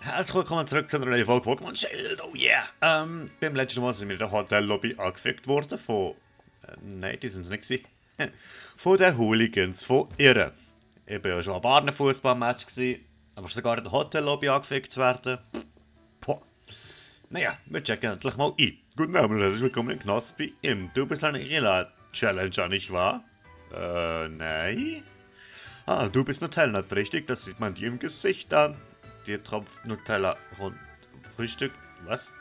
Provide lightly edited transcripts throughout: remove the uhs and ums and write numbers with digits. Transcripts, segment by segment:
Herzlich willkommen zurück zu einer neuen Folge Pokémon Schild, oh yeah! Beim letzten Mal sind wir in der Hotellobby angefickt worden von... nein, die sind es nicht gewesen. Von den Hooligans, von Irren. Ich war ja schon am Barnen-Fußball-Match, aber sogar in der Hotellobby angefickt zu werden. Boah. Naja, wir checken endlich mal ein. Guten Abend und herzlich willkommen in Knospi im Du bist eine Challenge, nicht wahr? Nein. Ah, du bist Nutella, richtig? Das sieht man dir im Gesicht an. Dir tropft Nutella rund. Frühstück? Was?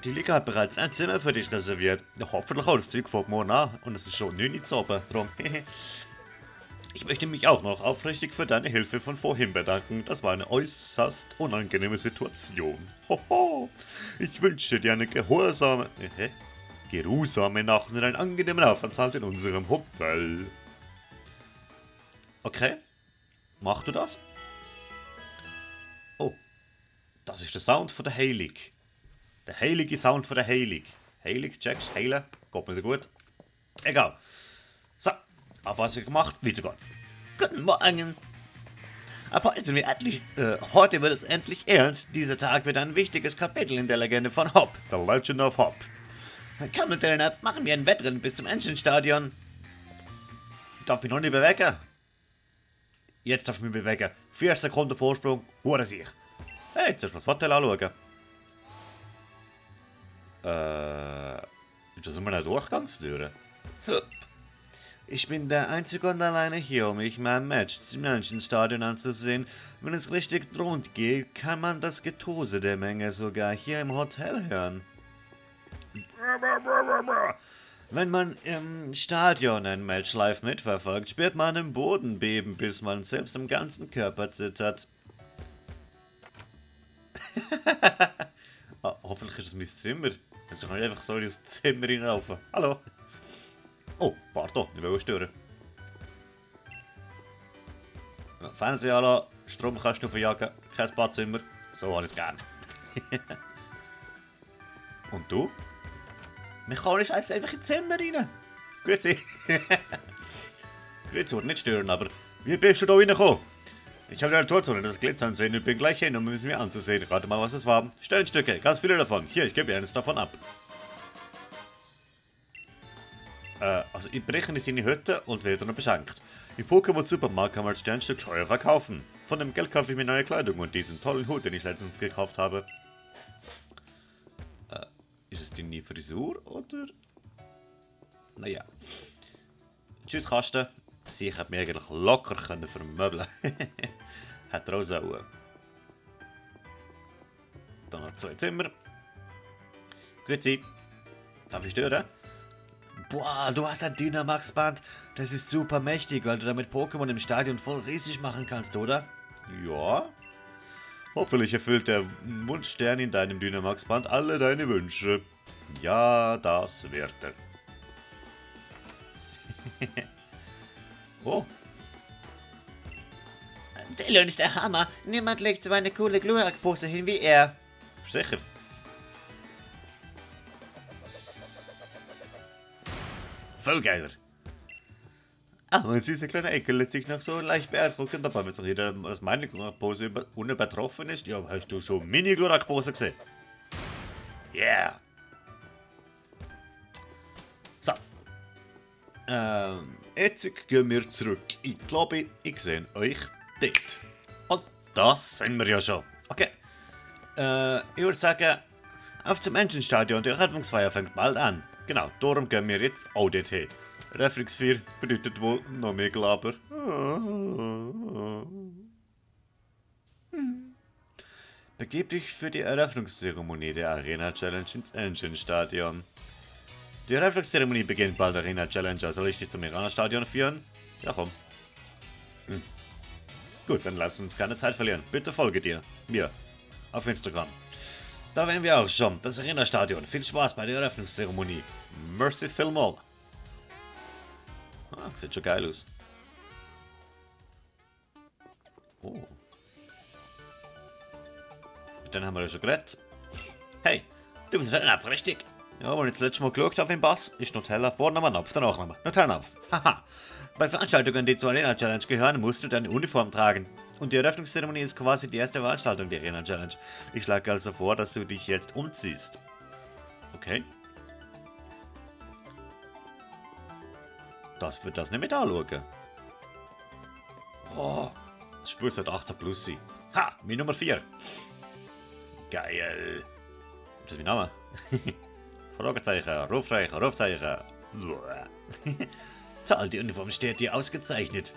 Die Liga hat bereits ein Zimmer für dich reserviert. Hoffentlich auch das Zeug fängt morgen an und es ist schon 9 Uhr zu oben. Drum. Ich möchte mich auch noch aufrichtig für deine Hilfe von vorhin bedanken. Das war eine äußerst unangenehme Situation. Hoho. Ich wünsche dir eine geruhsame Nacht und einen angenehmen Aufenthalt in unserem Hotel. Okay. Machst du das? Oh. Das ist der Sound von der Heilung. Der heilige Sound von der Heilung. Heilig, checkst, heilen, geht mir so gut. Egal. So, Abwasser gemacht, weiter geht's. Guten Morgen. Ab heute sind wir endlich, heute wird es endlich ernst. Dieser Tag wird ein wichtiges Kapitel in der Legende von Hop. The Legend of Hop. Komm, Lieutenant, machen wir ein Wettrennen bis zum Engine-Stadion. Ich darf mich noch nicht bewegen. Jetzt darf ich mich bewegen. 4 Sekunden Vorsprung, hure sich. Hey, jetzt erst mal das Hotel anschauen. Ist das immer eine Durchgangstür? Ich bin der Einzige und alleine hier, um mich mein Match zum Menschenstadion anzusehen. Wenn es richtig rund geht, kann man das Getose der Menge sogar hier im Hotel hören. Wenn man im Stadion ein Match live mitverfolgt, spürt man den Boden beben, bis man selbst im ganzen Körper zittert. Hoffentlich ist es mein Zimmer. Jetzt kann ich einfach so in das Zimmer reinlaufen. Hallo. Oh, pardon, ich will stören. Fernseher anlassen, Stromkasten verjagen, kein Badzimmer. So habe ich es gern. Und du? Mechanisch heisst einfach ins Zimmer rein. Grüezi. Grüezi, wollte nicht stören, aber wie bist du da reingekommen? Ich habe eine Torzone, das Glitzern sehen und bin gleich hin, um es mir anzusehen. Rate mal, was es war. Steinstücke, ganz viele davon. Hier, ich gebe dir eines davon ab. Also ich breche in seine Hütte und werde noch beschenkt. Im Pokémon Supermarkt kann man das Sternstück teurer kaufen. Von dem Geld kaufe ich mir neue Kleidung und diesen tollen Hut, den ich letztens gekauft habe. Ist es deine Frisur oder? Naja. Tschüss Kasten. Sie hätte mir eigentlich locker können vermöbeln. Hat er auch sollen. Dann noch 2 Zimmer. Grüezi. Darf ich stören? Boah, du hast ein Dynamax-Band. Das ist super mächtig, weil du damit Pokémon im Stadion voll riesig machen kannst, oder? Ja. Hoffentlich erfüllt der Wunschstern in deinem Dynamax-Band alle deine Wünsche. Ja, das wird er. Oh. Der Leon ist der Hammer. Niemand legt so eine coole Glurak-Pose hin wie er. Sicher. Voll geiler. Ah, mein süßer kleiner Enkel lässt sich noch so leicht beeindrucken, dabei wenn doch jeder, dass meine Glurak-Pose unübertroffen ist. Ja, hast du schon Mini-Glurak-Pose gesehen? Yeah. So. Jetzt gehen wir zurück. Ich glaube, ich sehe euch dort. Und das sind wir ja schon. Okay. Ich würde sagen, auf zum Enginestadion. Die Eröffnungsfeier fängt bald an. Genau, darum gehen wir jetzt auch dorthin. Eröffnungsfeier bedeutet wohl noch mehr Glaber. Begib dich für die Eröffnungszeremonie der Arena Challenge ins Engine Stadion. Die Eröffnungszeremonie beginnt bald, Arena Challenger. Soll ich dich zum Arena Stadion führen? Ja, komm. Gut, dann lass uns keine Zeit verlieren. Bitte folge mir. Auf Instagram. Da wären wir auch schon. Das Arena Stadion. Viel Spaß bei der Eröffnungszeremonie. Merci vielmals. Ah, sieht schon geil aus. Oh. Mit denen haben wir ja schon geredet. Hey, du bist ein Napf, richtig? Ja, als ich das letzte Mal geschaut habe im Bass, ist Nutella Vorname, Napf, der Nachname. Nutella-Napf. Haha. Bei Veranstaltungen, die zur Arena Challenge gehören, musst du deine Uniform tragen. Und die Eröffnungszeremonie ist quasi die erste Veranstaltung der Arena Challenge. Ich schlage also vor, dass du dich jetzt umziehst. Okay. Das wird das nicht mit anschauen. Oh, das Spiel sollte 18 plus sein. Ha, mein Nummer 4. Geil. Das ist mein Name. Fragezeichen, Rufzeichen, Rufzeichen. Zahl, die Uniform steht dir ausgezeichnet.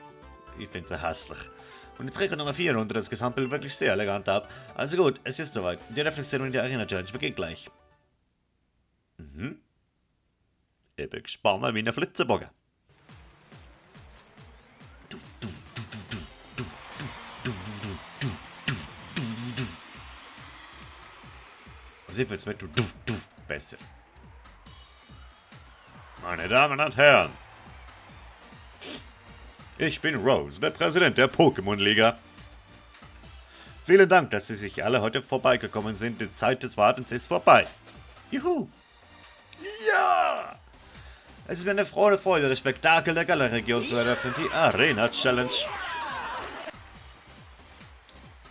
Ich finde sie hässlich. Und jetzt Regel Nummer 4 unter das Gesamtbild wirklich sehr elegant ab. Also gut, es ist soweit. Die Reflexion in der Arena Challenge beginnt gleich. Ich bin gespannt wie eine Flitzebogen. Also ich find's mit du besser. Meine Damen und Herren, ich bin Rose, der Präsident der Pokémon-Liga. Vielen Dank, dass Sie sich alle heute vorbeigekommen sind. Die Zeit des Wartens ist vorbei. Juhu! Ja! Es ist mir eine Freude, das Spektakel der Galerregion zu eröffnen, die Arena Challenge.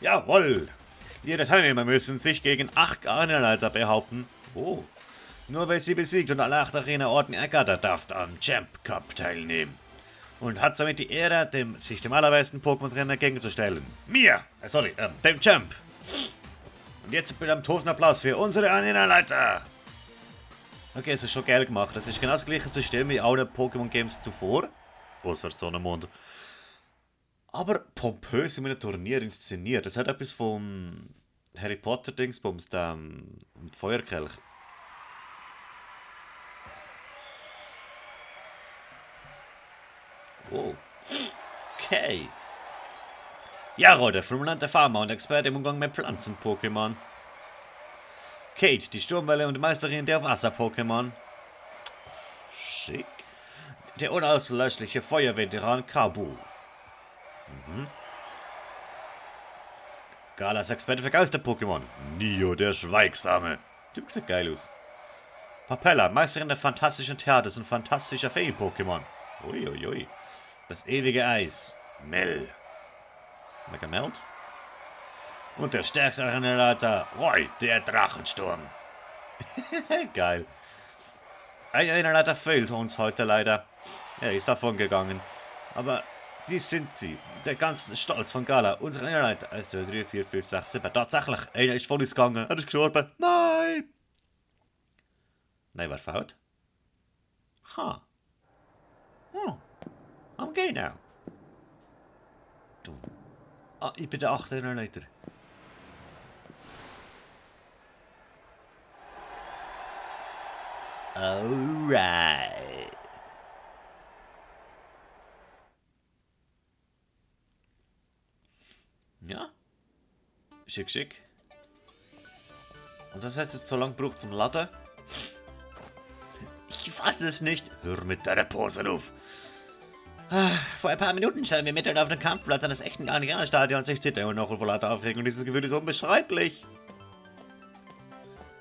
Jawohl! Jede Teilnehmer müssen sich gegen 8 Arenaleiter behaupten. Oh. Nur wer sie besiegt und alle 8 Arena-Orten ergattert, darf am Champ Cup teilnehmen. Und hat somit die Ehre, sich dem allerbesten Pokémon-Trainer gegenzustellen. Dem Champ. Und jetzt bitte einen großen Applaus für unsere Arena-Leiter. Okay, es ist schon geil gemacht. Das ist genau das gleiche System wie alle Pokémon-Games zuvor. Außer Sonnenmond. Aber pompös in einem Turnier inszeniert. Das hat etwas vom Harry Potter-Dingsbums, dem Feuerkelch. Oh. Okay. Jaro, der fulminante Farmer und Experte im Umgang mit Pflanzen-Pokémon. Kate, die Sturmwelle und Meisterin der Wasser-Pokémon. Schick. Der unauslöschliche Feuerveteran Kabu. Galas Experte für Geister-Pokémon. Nio, der Schweigsame. Du sieht geil aus. Papella, Meisterin der fantastischen Theaters und fantastischer Feen-Pokémon. Uiuiui. Das ewige Eis. Mel. Megamelt? Und der stärkste Arenaleiter, Roy, der Drachensturm. Geil. Ein Arenaleiter fehlt uns heute leider. Er ist davon gegangen. Aber dies sind sie. Der ganze Stolz von Gala. Unsere Arenaleiter. 1, 2, 3, 4, 5, 6, 7. Tatsächlich. Einer ist von uns gegangen. Er ist gestorben. Nein. Nein, wer fällt? Ha. Hm. I'm gay now. Du. Ah, ich bin der 8. Arenaleiter. Alright. Ja. Schick, schick. Und das hat jetzt so lange gebraucht zum Laden. Ich fasse es nicht. Hör mit deiner Pose auf. Vor ein paar Minuten standen wir mitten auf dem Kampfplatz eines echten Garnier-Stadions. Ich zitter immer noch vor lauter Aufregung. Dieses Gefühl ist unbeschreiblich.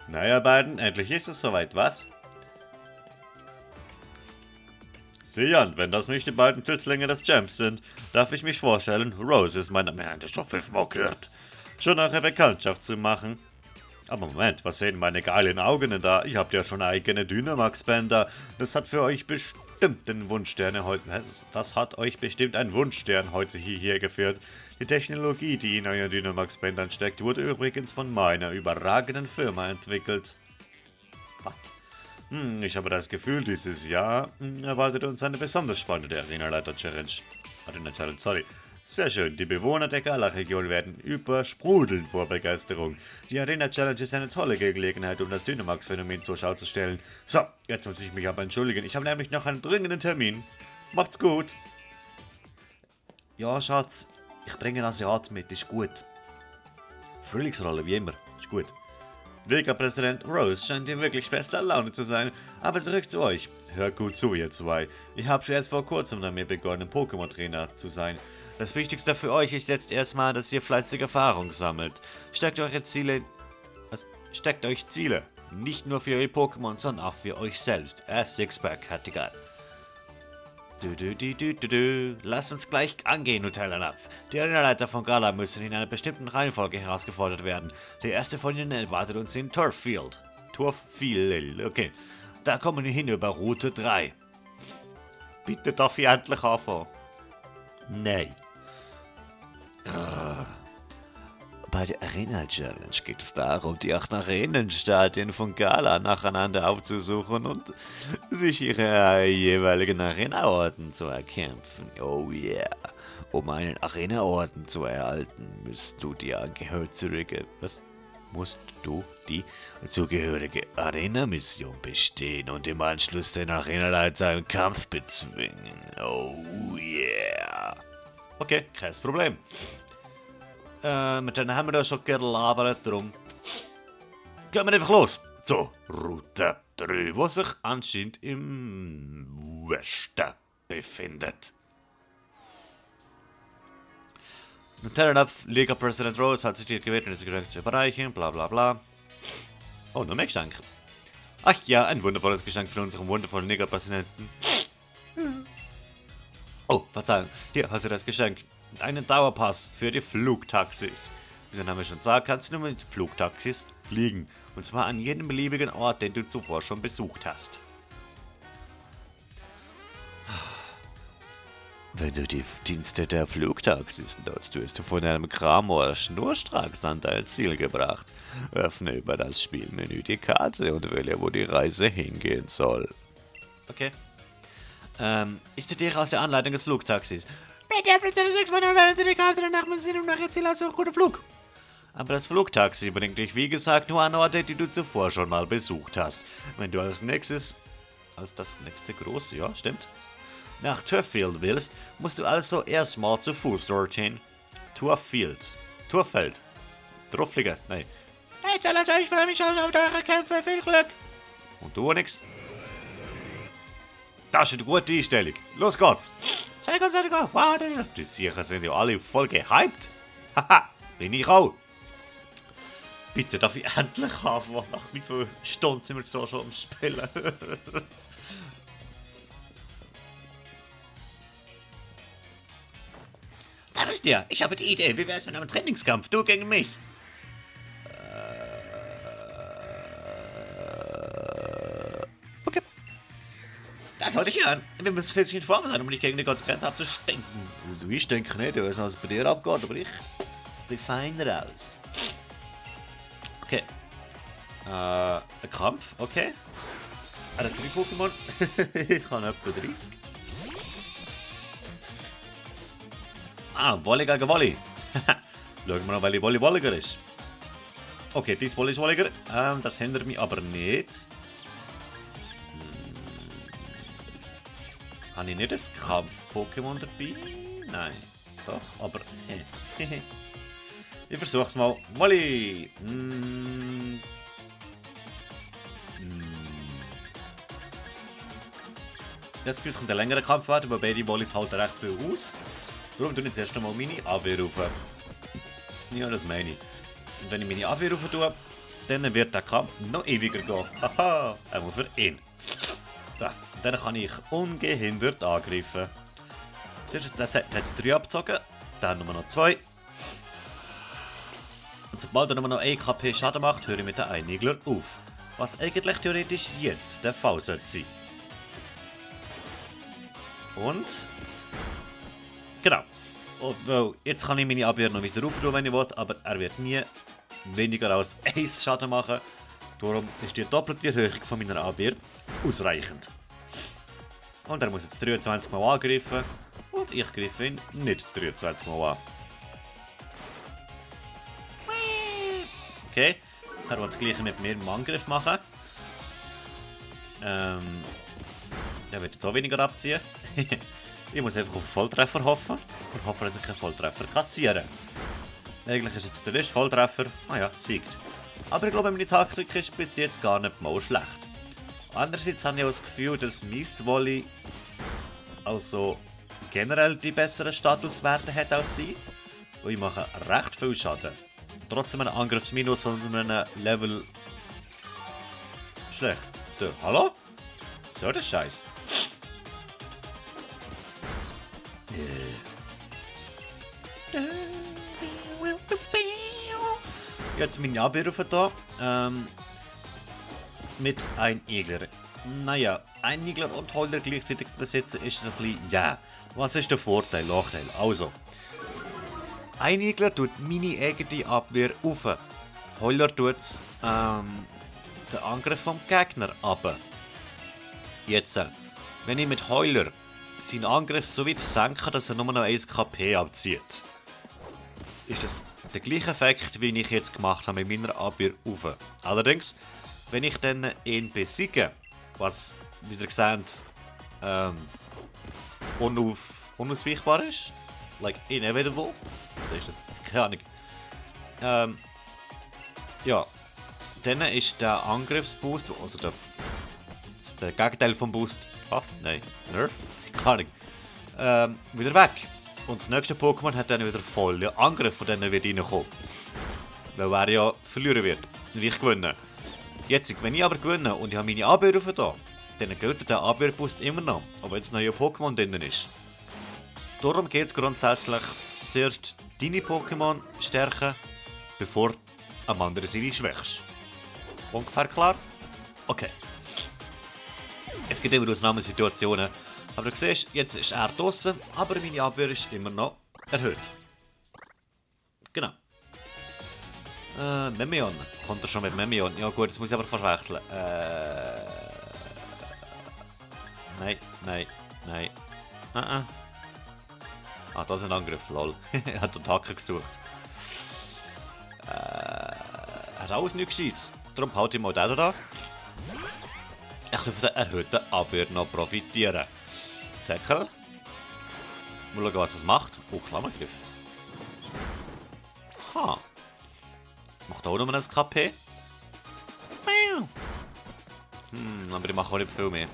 Naja, beiden, endlich ist es soweit, was? Sieh an, wenn das nicht die beiden Schützlinge des Champs sind, darf ich mich vorstellen, Rose ist mein Name, der schon 5-mal gehört. Schon nachher Bekanntschaft zu machen. Aber Moment, was sehen meine geilen Augen denn da? Ich hab ja schon eigene Dynamax-Bänder. Das hat für euch bestimmt den Wunschstern heute. Das hat euch bestimmt ein Wunschstern heute hierher geführt. Die Technologie, die in euren Dynamax-Bändern steckt, wurde übrigens von meiner überragenden Firma entwickelt. Was? Ich habe das Gefühl, dieses Jahr erwartet uns eine besonders spannende Arena-Leiter-Challenge. Sorry. Sehr schön, die Bewohner der Gala-Region werden übersprudeln vor Begeisterung. Die Arena-Challenge ist eine tolle Gelegenheit, um das Dynamax-Phänomen zur Schau zu stellen. So, jetzt muss ich mich aber entschuldigen. Ich habe nämlich noch einen dringenden Termin. Macht's gut. Ja, Schatz, ich bringe einen Asiat mit, ist gut. Frühlingsrolle, wie immer, ist gut. Liga-Präsident Rose scheint in wirklich bester Laune zu sein, aber zurück zu euch. Hört gut zu, ihr zwei. Ich habe erst vor kurzem damit begonnen, Pokémon-Trainer zu sein. Das Wichtigste für euch ist jetzt erstmal, dass ihr fleißige Erfahrung sammelt. Steckt euch Ziele. Nicht nur für eure Pokémon, sondern auch für euch selbst. Sixpack, hat egal. Lass uns gleich angehen, Nutellanapf. Die Arenaleiter von Gala müssen in einer bestimmten Reihenfolge herausgefordert werden. Der erste von ihnen erwartet uns in Turffield. Turffield, okay. Da kommen wir hin über Route 3. Bitte darf ich endlich anfangen? Nein. Bei der Arena Challenge geht es darum, die 8 Arenenstadien von Gala nacheinander aufzusuchen und sich ihre jeweiligen Arenaorden zu erkämpfen. Oh yeah. Um einen Arenaorden zu erhalten, musst du die zugehörige Arena-Mission bestehen und im Anschluss den Arenaleiter im Kampf bezwingen. Oh yeah. Okay, kein Problem. Mit denen haben wir da schon gelabert, darum gehen wir einfach los zur Route 3, die sich anscheinend im Westen befindet. Nutellanapf, Liga President Rose hat sich die gebeten, diese Geschenke zu überreichen, bla bla bla. Oh, noch mehr Geschenke. Ach ja, ein wundervolles Geschenk von unserem wundervollen Liga-Präsidenten. Oh, Verzeihung, hier hast du das Geschenk. Einen Dauerpass für die Flugtaxis. Wie der Name schon sagt, kannst du nur mit Flugtaxis fliegen. Und zwar an jedem beliebigen Ort, den du zuvor schon besucht hast. Wenn du die Dienste der Flugtaxis nutzt, wirst du von einem Kramor schnurstracks an dein Ziel gebracht. Öffne über das Spielmenü die Karte und wähle, wo die Reise hingehen soll. Okay. Ich zitiere aus der Anleitung des Flugtaxis. Bitte öffnen Sie 6 Mal, während Sie die Karte danach müssen und nach Ihr Ziel also guten Flug. Aber das Flugtaxi bringt dich, wie gesagt, nur an Orte, die du zuvor schon mal besucht hast. Wenn du als das nächste große, ja, stimmt, nach Turffield willst, musst du also erstmal zu Fuß dorthin. Turffield. Drufliger, nein. Hey, Challenger, ich freue mich schon auf eure Kämpfe, viel Glück. Und du nix? Das ist eine gute Einstellung. Los geht's. Zeig uns eine Wow, die sicher sind ja alle voll gehypt. Haha, bin ich auch. Bitte darf ich endlich anfangen. Nach wie vielen Stunden sind wir jetzt da schon am Spielen? Da wisst ihr, ich habe die Idee. Wie wär's mit einem Trainingskampf? Du gegen mich. Okay. Das wollte ich hören. Wir müssen schließlich in Form sein, um nicht gegen die Konsequenz abzustinken. Also ich denke nicht, ich weiß nicht, was bei dir abgeht, aber ich bin fein raus. Okay. Ein Kampf, okay. Das sind die Pokémon. Ich kann etwa 30. Wolle gegen Wolle. Schauen wir mal, welche Wolle wolliger ist. Okay, dies Wolle ist wolliger. Das hindert mich aber nicht. Habe ich nicht ein Kampf-Pokémon dabei? Nein. Doch, aber... Ich versuch's mal. Wolle! Das könnte ein längerer Kampf werden, aber beide Wollis halten recht viel aus. Darum tue ich jetzt erst einmal meine Abwehr rauf. Ja, das meine ich. Und wenn ich meine Abwehr rauf tue, dann wird der Kampf noch ewiger gehen. Haha, einmal für ihn. So, dann kann ich ungehindert angreifen. Zuerst hat es 3 abgezogen, dann Nummer noch 2. Und sobald er nur noch 1 KP Schaden macht, höre ich mit der Einigler auf. Was eigentlich theoretisch jetzt der Fall sollte sein. Und... Genau. Und, well, jetzt kann ich meine Abwehr noch wieder aufrufen, wenn ich will, aber er wird nie weniger als 1 Schaden machen. Darum ist die doppelte Erhöhung von meiner Abwehr ausreichend. Und er muss jetzt 23 Mal angreifen. Und ich greife ihn nicht 23 Mal an. Okay. Er will das gleiche mit mir im Angriff machen. Der wird jetzt auch weniger abziehen. Ich muss einfach auf Volltreffer hoffen und hoffe, dass ich einen Volltreffer kassiere. Eigentlich ist jetzt der letzte Volltreffer, naja, siegt. Aber ich glaube, meine Taktik ist bis jetzt gar nicht mal schlecht. Andererseits habe ich auch das Gefühl, dass Miss Volley also generell die besseren Statuswerte hat als Seis. Und ich mache recht viel Schaden. Trotzdem ein Angriffsminus und einem Level schlecht. Hallo? So der Scheiß. Jetzt meine Abwürfe da. Mit ein Igler. Naja, ein Igler und Heuler gleichzeitig zu besitzen ist ein bisschen, ja. Was ist der Vorteil, Nachteil? Also, ein Igler tut meine eigene Abwehr auf. Heuler tut den Angriff vom Gegner ab. Jetzt, wenn ich mit Heuler seinen Angriff so weit senke, dass er nur noch 1 KP abzieht, ist das der gleiche Effekt, wie ich jetzt gemacht habe mit meiner Abwehr auf. Allerdings, wenn ich dann ihn besiege, was, wie ihr seht, unausweichbar ist, like inevitable, so ist das, keine Ahnung, ja, dann ist der Angriffsboost, also der Gegenteil vom Boost, Buff, nein, Nerf, keine Ahnung, wieder weg. Und das nächste Pokémon hat dann wieder vollen Angriff, von denen wird reinkommen. Weil er ja verlieren wird und ich gewinne. Jetzt, wenn ich aber gewinne und ich habe meine Abwehr da, dann gilt der Abwehrboost immer noch, aber jetzt neuer Pokémon drin ist. Darum geht grundsätzlich zuerst deine Pokémon stärken, bevor am anderen seine schwächst. Ungefähr klar? Okay. Es gibt immer Ausnahmesituationen. Aber du siehst, jetzt ist er draußen, aber meine Abwehr ist immer noch erhöht. Genau. Memeon. Kommt er schon mit Memeon? Ja gut, jetzt muss ich aber verwechseln. Nein, nein, nein. Ah, das ist ein Angriff, lol. Er hat Attacke gesucht. Er hat alles nichts Gescheites. Darum haut ich mal den da. Ich kann von der erhöhten Abwehr noch profitieren. Tackle. Mal schauen, was es macht. Oh, Klammergriff. Ha. Macht auch nur ein KP. Aber ich mache auch nicht viel mehr.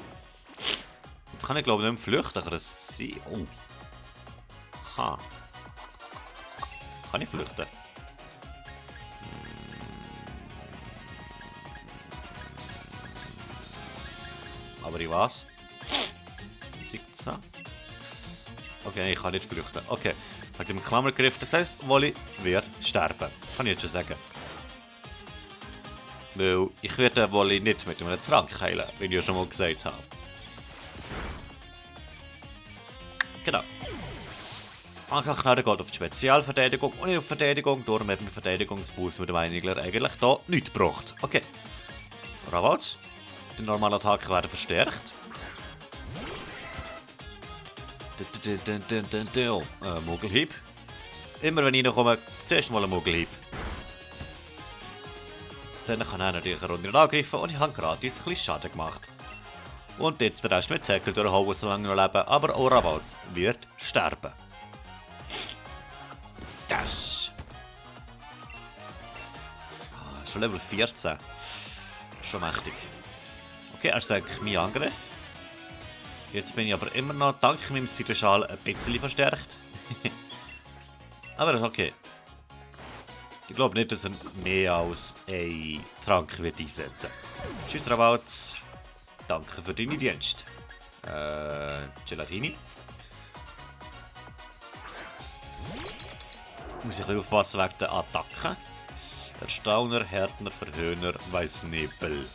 Jetzt kann ich glaube ich nicht mehr flüchten, kann das sein? Oh. Ha. Kann ich flüchten? Aber ich was? Okay, ich kann nicht flüchten. Okay, ich habe den Klammergriff. Das heisst, Wolli wird sterben. Kann ich jetzt schon sagen. Weil ich werde Wolli nicht mit einem Trank heilen, wie ich ja schon mal gesagt habe. Genau. Angriffsknader geht auf die Spezialverteidigung und nicht auf die Verteidigung. Darum hat mir Verteidigungsboost mit dem Einigler eigentlich hier nichts gebracht. Okay. Ravals. Die normalen Attacken werden verstärkt. Mogelhieb. Immer wenn ich reinkomme, zuerst mal einen Mogelhieb. Dann kann er natürlich eine Runde angreifen und ich habe gratis ein bisschen Schaden gemacht. Und jetzt der Rest mit Tackle durchhauen, solange wir leben, aber auch Ravals wird sterben. Das. Schon Level 14. Schon mächtig. Okay, er sagt mein Angriff. Jetzt bin ich aber immer noch dank meinem Seidenschal ein bisschen verstärkt. Aber das ist okay. Ich glaube nicht, dass er mehr als einen Trank wird einsetzen. Tschüss Ravals. Danke für deinen Dienst. Gelatini. Muss ich ein bisschen aufpassen wegen der Attacken. Erstauner, Härtner, Verhöhner, Weißnebel.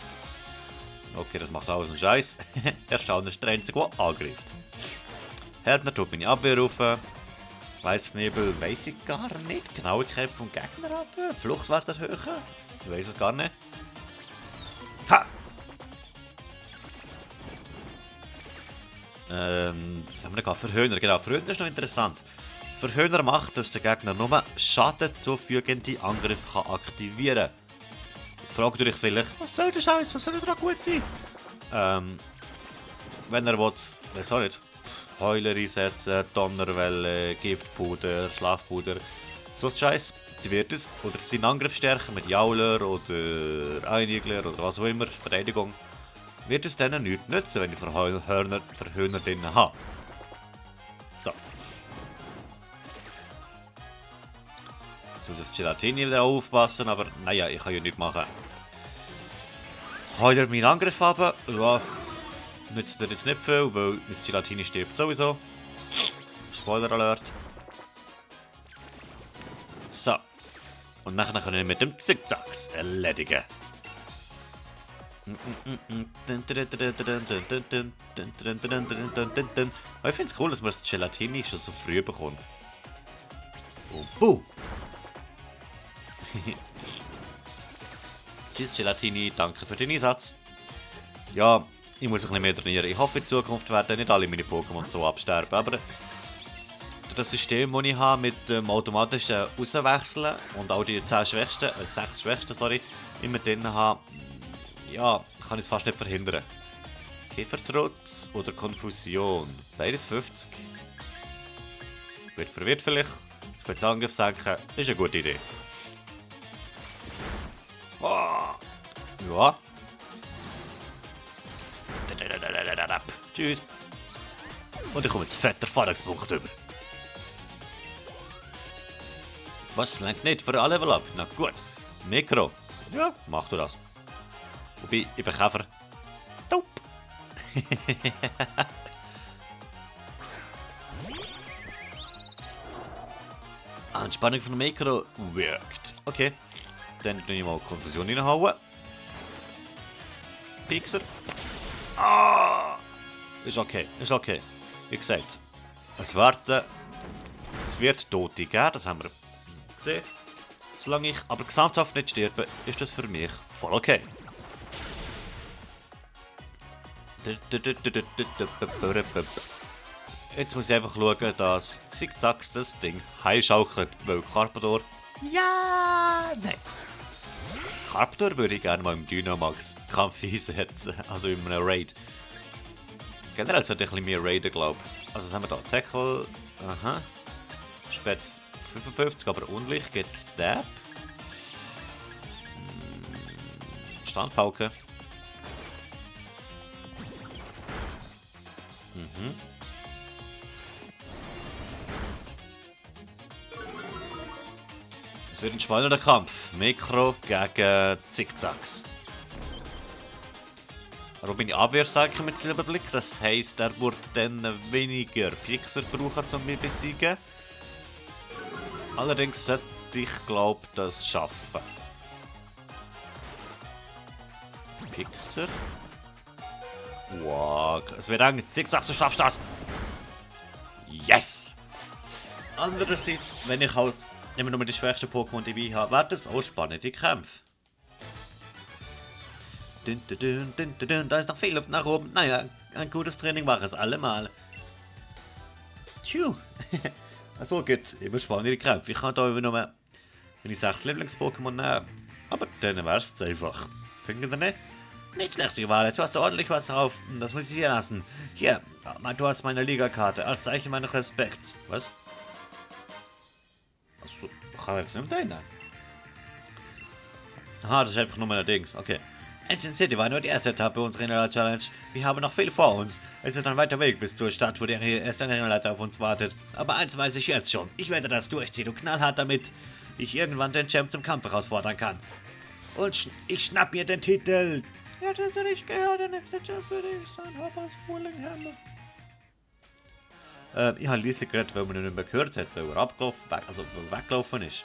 Okay, das macht alles einen Scheiß. Erstauner ist der Einzige, der angreift. Härtner tut meine Abwehr rauf. Weißnebel weiss ich gar nicht. Genauigkeit vom Gegner ab. Fluchtwert erhöhen. Ich weiss es gar nicht. Ha! Das haben wir noch. Verhöhner, genau. Verhöhner ist noch interessant. Verhöhner macht, dass der Gegner nur Schaden zufügende Angriffe aktivieren kann. Jetzt fragt ihr euch vielleicht, was soll der Scheiß? Was soll da gut sein? Wenn er will, weiß auch nicht, Heuler einsetzen, Donnerwelle, Giftpuder, Schlafpuder, so ein Scheiß, die wird es. Oder seinen Angriff stärken mit Jauler oder Einigler oder was auch immer, Verteidigung. Wird es denen nichts nützen, wenn ich Verhöhner drin habe. So. Jetzt muss ich auf Gelatini wieder aufpassen, aber naja, ich kann ja nichts machen. Heuler meinen Angriff haben, ja, nützt er jetzt nicht viel, weil mein Gelatini stirbt sowieso. Spoiler Alert. So. Und nachher kann ich mit dem Zickzacks erledigen. Aber ich finde es cool, dass man das Gelatini schon so früh bekommt. Oh, buh! Tschüss Gelatini, danke für den Einsatz. Ja, ich muss ein bisschen mehr trainieren. Ich hoffe, in Zukunft werden nicht alle meine Pokémon so absterben, aber das System, das ich habe mit dem automatischen Auswechseln und auch die 6 Schwächsten, sorry, immer drin habe, ja, kann ich es fast nicht verhindern. Käfertrotz oder Konfusion? Beides 50. Wird verwirrt vielleicht. Spezialangriff senken ist eine gute Idee. Oh. Ja. Tschüss. Und ich komme jetzt fetter Erfahrungspunkt über. Was lenkt nicht für alle Level ab? Na gut. Mikro. Ja, mach du das. Wobei, ich bin Käfer. Taup. Anspannung von Mikro wirkt. Okay. Dann tue ich mal Konfusion reinhauen. Pixar. Ah! Ist okay, ist okay. Wie gesagt, es wird Tote geben, das haben wir gesehen. Solange ich aber gesamthaft nicht sterbe, ist das für mich voll okay. Jetzt muss ich einfach schauen, dass Zickzacks das Ding heimschaukelt, weil Carpador... Ja, nein. Carpador würde ich gerne mal im Dynamax-Kampf einsetzen, also in einem Raid. Generell sollte ich ein bisschen mehr raiden, glaube ich. Also was haben wir da? Tackle, aha. Spätz 55, aber unlich geht Stab. Standpauke. Mhm. Es wird ein spannender Kampf. Mikro gegen Zickzacks. Robin Abwehr sage ich mit Silberblick. Das heisst, er wird dann weniger Pixar brauchen, um mich zu besiegen. Allerdings sollte ich, glaube das schaffen. Pixar. Wow, es wird eng. Zickzacks, du schaffst das! Yes! Andererseits, wenn ich halt immer nur die schwächsten Pokémon dabei habe, werden das auch spannende Kämpfe. Da ist noch viel Luft nach oben. Naja, ein gutes Training war es allemal. Tju. So geht's immer spannende Kämpfe. Ich kann da immer nur meine 6 Lieblings-Pokémon nehmen. Aber dann wär's einfach. Findet ihr nicht? Nicht schlecht, Rivale. Du hast ordentlich was drauf. Das muss ich dir lassen. Hier, du hast meine Liga-Karte als Zeichen meines Respekts. Was? Achso, kann ich jetzt nicht mehr rein? Aha, das ist einfach nur meine Dings. Okay. Engine City war nur die erste Etappe unserer Inhaler-Challenge. Wir haben noch viel vor uns. Es ist ein weiter Weg bis zur Stadt, wo der erste Inhaler auf uns wartet. Aber eins weiß ich jetzt schon. Ich werde das durchziehen und knallhart, damit ich irgendwann den Champ zum Kampf herausfordern kann. Und ich schnapp mir den Titel. Ja, das hätte ich gehört. Der nächste Champ würde ich sein. Hoppers Fullingham. Ich habe Liesli gehört, weil man ihn nicht mehr gehört hat, weil er weggelaufen ist.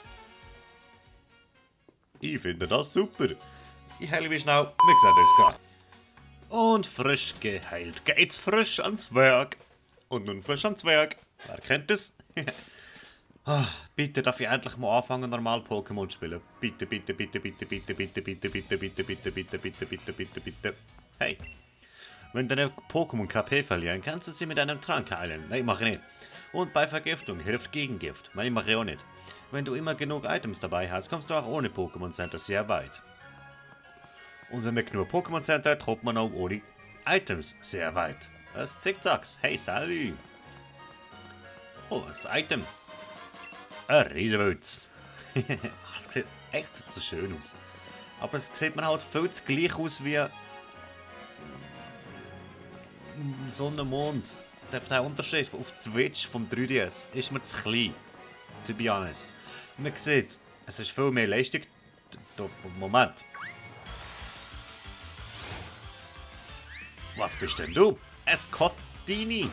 Ich finde das super. Ich heile mich schnell, wir sehen uns gleich. Und frisch geheilt geht's frisch ans Werk. Und nun frisch ans Werk. Wer kennt das? Bitte darf ich endlich mal anfangen, normal Pokémon zu spielen. Bitte, bitte, bitte, bitte, bitte, bitte, bitte, bitte, bitte, bitte, bitte, bitte, bitte, bitte, bitte. Hey. Wenn deine Pokémon KP verlieren, kannst du sie mit einem Trank heilen. Nein, mach ich nicht. Und bei Vergiftung hilft Gegengift. Nein, mach ich auch nicht. Wenn du immer genug Items dabei hast, kommst du auch ohne Pokémon Center sehr weit. Und wenn man genug Pokémon Center hat, kommt man auch ohne Items sehr weit. Das ist Zickzacks. Hey, salut. Oh, das Item. Ein Riesenwülz. Das sieht echt so schön aus. Aber es sieht man halt viel zu gleich aus wie Sonne und Mond. Der Unterschied auf Switch vom 3DS ist mir zu klein. To be honest. Man sieht, es ist viel mehr Leistung. Moment. Was bist denn du? Es Cottini.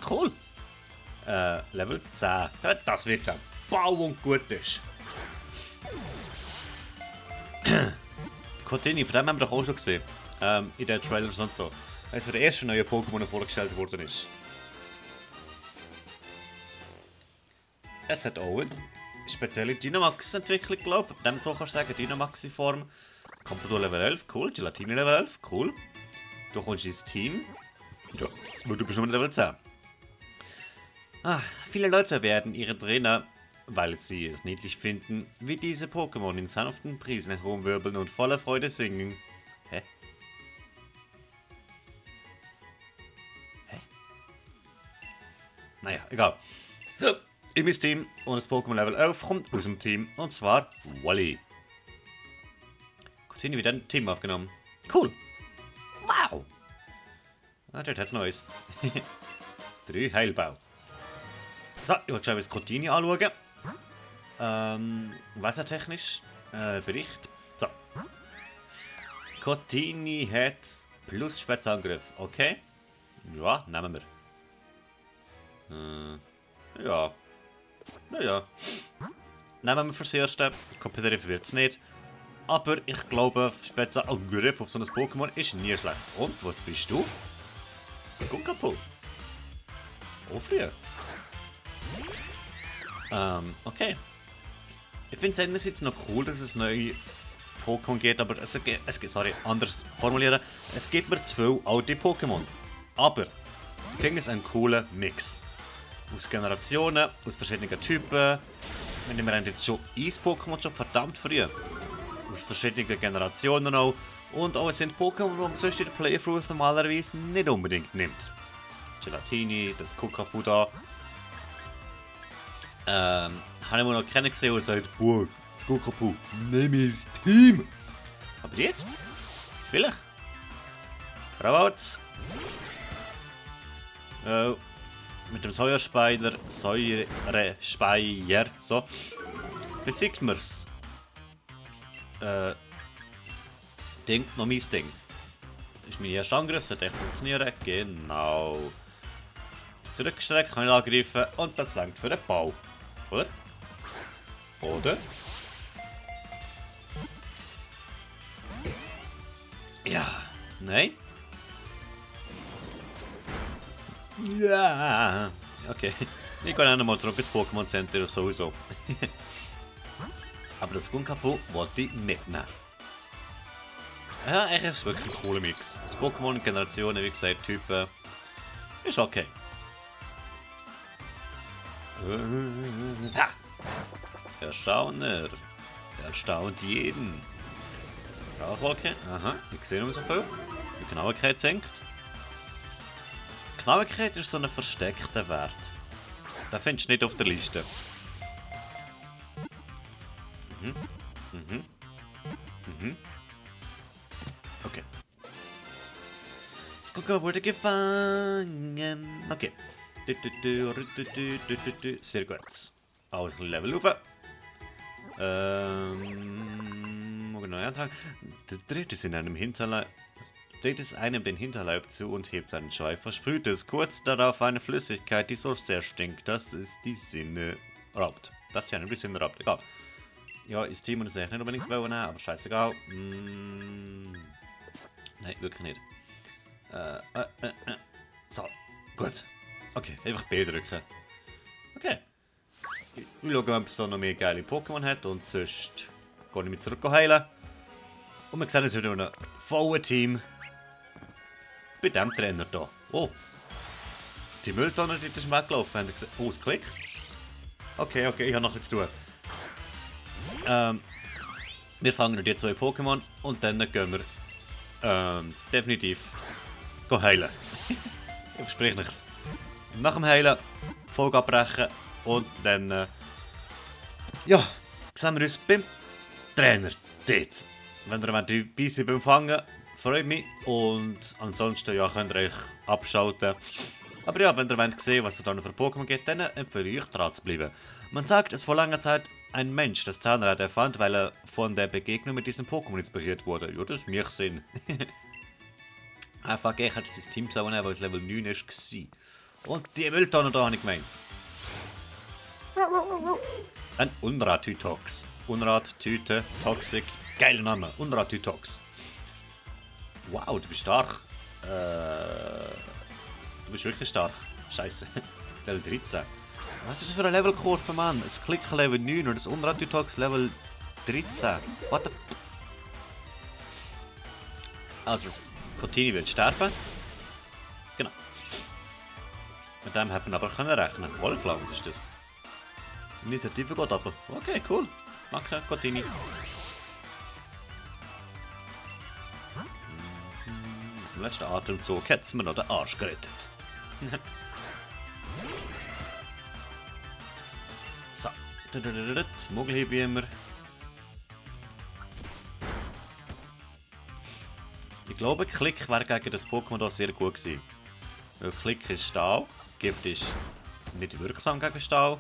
Cool. Level 10. Das wird dann. Bau und gut ist. Cotini, von dem haben wir doch auch schon gesehen. In den Trailers und so. Eines der ersten neuen Pokémon, der vorgestellt worden ist. Es hat auch eine spezielle Dynamax-Entwicklung, glaube ich. Dem so kannst du sagen, Dynamax-Form. Campodor Level 11, cool. Gelatini Level 11, cool. Du kommst ins Team. Ja, und du bist nur Level 10. Viele Leute werden ihre Trainer, weil sie es niedlich finden, wie diese Pokémon in sanften Prisen herumwirbeln und voller Freude singen. Hä? Naja, egal. Ja, ich bin Team und das Pokémon Level 11 kommt aus dem Team, und zwar Wally. Coutinho wieder ein Team aufgenommen. Cool. Wow. Dort hat es Neues. 3 Heilbau. So, ich wollte schon das Coutinho anschauen. Wassertechnisch. Bericht. So. Coutinho hat plus Spezialangriff. Okay. Ja, nehmen wir. Ja. Naja. Nehmen wir fürs Erste. Kompetitiv wird es nicht. Aber ich glaube, Spezialangriff auf so ein Pokémon ist nie schlecht. Und, was bist du? Skunkapu. Oh, früher. Okay. Ich finde es einerseits noch cool, dass es neue Pokémon geht, aber es geht, anders formulieren. Es gibt mir 2 alte Pokémon. Aber ich finde es ein cooler Mix. Aus Generationen, aus verschiedenen Typen. Wir haben jetzt schon Eis-Pokémon schon verdammt früh. Aus verschiedenen Generationen auch. Und auch es sind Pokémon, die man sonst in den Playthroughs normalerweise nicht unbedingt nimmt. Gelatini, das Kukapuda. Habe ich mal noch keinen gesehen, der sagt, boah, das Kukapu, nimm ins Team. Aber jetzt? Vielleicht. Rabatz. Mit dem Säurespeier, so. Besiegt mir's. Ding, noch mein Ding. Das ist mein erster Angriff, sollte echt funktionieren. Genau. Zurückgestreckt, kann ich angreifen und das reicht für den Bau. Oder? Oder? Ja. Nein? Ja. Okay. Ich gehe auch nochmal zurück ins Pokémon Center sowieso. Aber das Skunkapu wollte ich mitnehmen. Ja, er ist wirklich ein cooler Mix. Das Pokémon, Generationen, wie gesagt, Typen. Ist okay. Ha! Erstauner. Erstaunt jeden. Rauchwolke. Aha, ich sehe noch so viel. Die Genauigkeit senkt. Genauigkeit ist so ein versteckter Wert. Den findest du nicht auf der Liste. Okay. Skuka wurde gefangen. Okay. Sehr gut. Auch ein Level rauf. Neu antragen. Der dritte ist in einem Hinterleib. Dreht es einem den Hinterleib zu und hebt seinen Schweif, versprüht es kurz darauf eine Flüssigkeit, die so sehr stinkt, dass es die Sinne raubt. Das hier ein bisschen raubt, egal. Ja, ist Team und ist echt nicht unbedingt wollen, aber scheißegal. Nein, wirklich nicht. So, gut. Okay, einfach B drücken. Okay. Ich schaue, ob es da noch mehr geile Pokémon hat und sonst gehe ich mich zurück heilen. Und wir sehen uns wieder ein volles Team bei diesem Trainer hier. Oh, die Mülltonne die ist weggelaufen. Haben Sie gesehen? Oh, es klickt. Okay, ich habe noch etwas zu tun. Wir fangen die 2 Pokémon und dann gehen wir definitiv heilen. Ich verspreche nichts. Nach dem Heilen Folge abbrechen und dann ja, sehen wir uns beim Trainer dort. Wenn ihr dabei seid beim Fangen, freut mich. Und ansonsten ja, könnt ihr euch abschalten. Aber ja, wenn ihr wollt sehen, was es da noch für Pokémon gibt, dann empfehle ich euch dran zu bleiben. Man sagt, es vor langer Zeit ein Mensch das Zahnrad erfand, weil er von der Begegnung mit diesem Pokémon inspiriert wurde. Ja, das ist mir Sinn. Einfach, ich hatte das Team so weil es Level 9 war. Und die Mülltonne da habe ich gemeint. Ein Unrat-Tytox. Unrat, Tüte, Toxic. Geiler Name. Unrat-Tytox. Wow, du bist stark. Du bist wirklich stark. Scheiße. Level 13. Was ist das für ein Levelkurve, Mann? Das Klick Level 9 und das Unrat-Tytox Level 13. What the... Also, das Cotini wird sterben. Genau. Mit dem hätten wir aber können rechnen. Wolflau, was ist das? Initiative geht aber. Okay, cool. Danke, Cotini. Im letzten Atemzug hat es mir noch den Arsch gerettet. So. Mogelhebe immer. Ich glaube, Klick wäre gegen das Pokémon hier sehr gut gewesen. Weil Klick ist Stahl, Gift ist nicht wirksam gegen Stahl.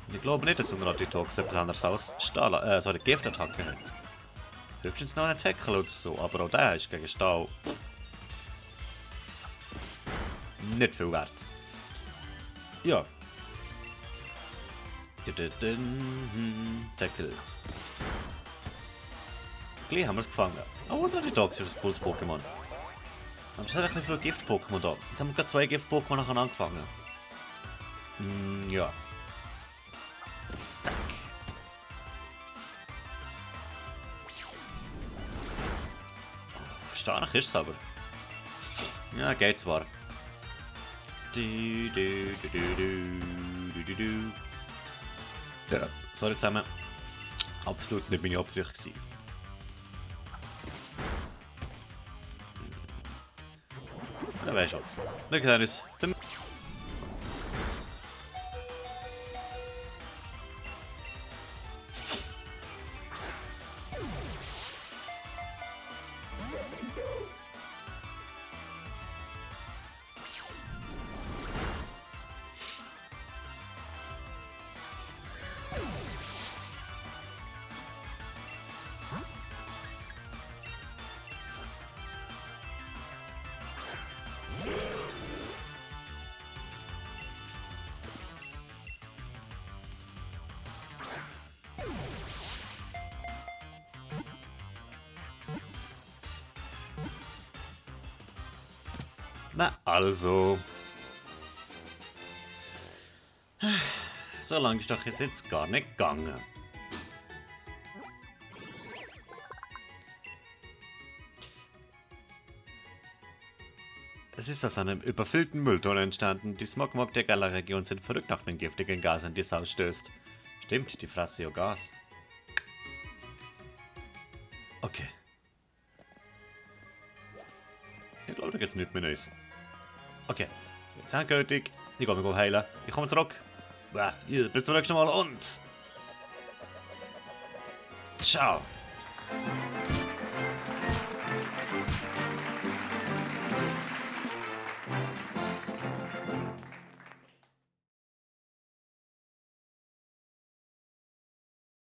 Und ich glaube nicht, dass Unrat-Tytox etwas anderes als Stahl, so eine Giftattacke hat. Höchstens noch einen Tackle oder so, aber auch der ist gegen Stahl nicht viel wert. Ja. Tackle. Gleich haben wir es gefangen. Oh, Unrat-Tytox ist ein cooles Pokémon. Aber es hat ein bisschen viele Gift-Pokémon da. Jetzt haben wir gerade 2 Gift-Pokémon nacheinander angefangen. Ja. Zack. Stark ist es aber. Ja, geht zwar. Ja. Sorry zusammen. Absolut nicht meine Absicht gewesen. Da weißt du was. Look at this. Na, also. So lange ist doch jetzt gar nicht gegangen. Es ist aus einem überfüllten Mülltonne entstanden. Die Smogmog der Gala-Region sind verrückt nach den giftigen Gasen, die es ausstößt. Stimmt, die fressen ja Gas. Okay. Ich glaube, da geht's nicht mehr Neues. Okay, jetzt endgültig. Ich gehe mich heilen. Ich komme zurück. Bis zum nächsten Mal und... Ciao.